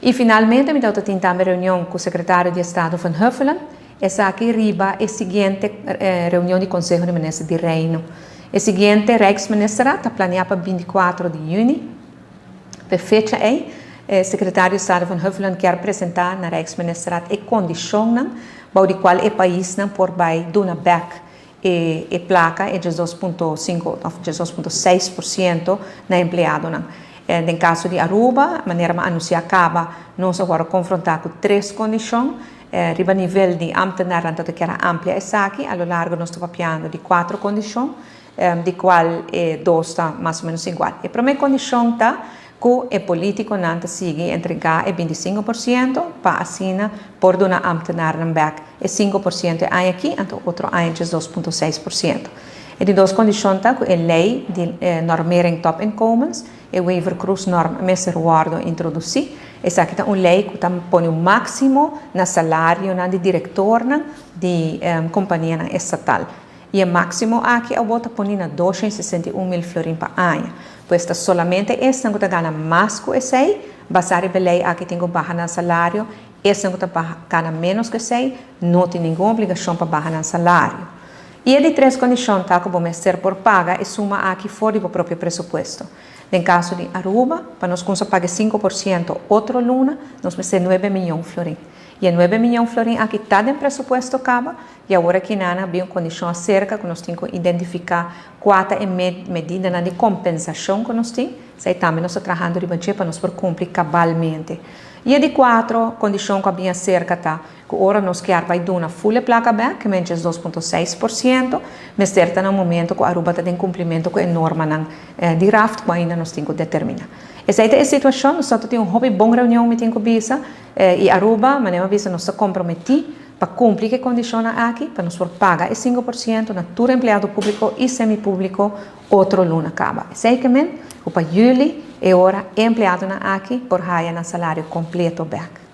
I finalmente mi tabatin tambe reunion ku sekretario di Estado Van Huffelen. Esaki riba e siguiente reunion di Konseho di Minister di Reino. E siguiente Rijksministerraad ta planeá pa 24 di yüni. Pa e fecha ei, sekretario di Estado Van Huffelen kier presentá na Rijksministerraad e kondishonnan bou di kual e paisnan por bai duna bèk e plaka, e 12,5 òf 12,6% na empleadonan. Den kaso di Aruba, manera mi a anunsiá kaba, nos a wòrdu konfrontá ku tres kondishon. Riba nivel di ámtenarnan ta kier a amplia esaki. A lo largo nos ta papiando di kuater kondishon, di kual e dos ta mas o ménos igual. E promé kondishon ta ku e polítikonan ta sigui entregá e 25% pa asina por duna ámtenarnan bèk e 5% e aña aki, anto otro aña 2,6%. E di dos kondishon ta ku e lei di normering topinkomens, e Wever-Croes norm, mester wòrdu introdusí. Esaki ta un lei ku ta pone un máksimo na salarionan di direktornan di kompanianan estatal. I e máksimo aki awor ta pone na 261 mil florin pa aña. Pues ta solamente esnan ku ta gana mas ku esei, basá riba e lei aki, tin ku baha nan salario. Esnan ku ta gana ménos ku esei no tin ningun obligashon pa baha nan salario. I e di tres kondishon ta ku bo mester por paga e suma aki for di bo propio presupuesto. Den kaso di Aruba, pa nos kuminsá paga 5% otro luna, nos mester 9 mion florin. I e 9 mion florin aki ta den presupuesto kaba, i awor aki nan a bin un kondishon aserka ku nos tin ku identifiká kua ta e medidanan di kompensashon ku nos tin. Esei tambe nos ta trahando riba dje pa nos por kumpli kabalmente. I e di kuater kondishon ku a bin aserka ta ku ora nos kier bai duna full e plaka bèk, ku ta 2,6%, mester ta na momento ku Aruba ta den kumplimentu ku e normanan di RAFT ku ainda nos tin ku determiná. Esei ta e situashon. Nos tin un hopi bon reunion, mi tin ku bisa, i Aruba, manera bisa, nos ta komprometí pa kumpli ku e kondishonnan aki, pa nos por paga e 5% na tur empleado públiko i semi-públiko otro luna kaba. Esei ke men, pa yüli, e ora empleadonan aki por haya nan salario kompleto bèk.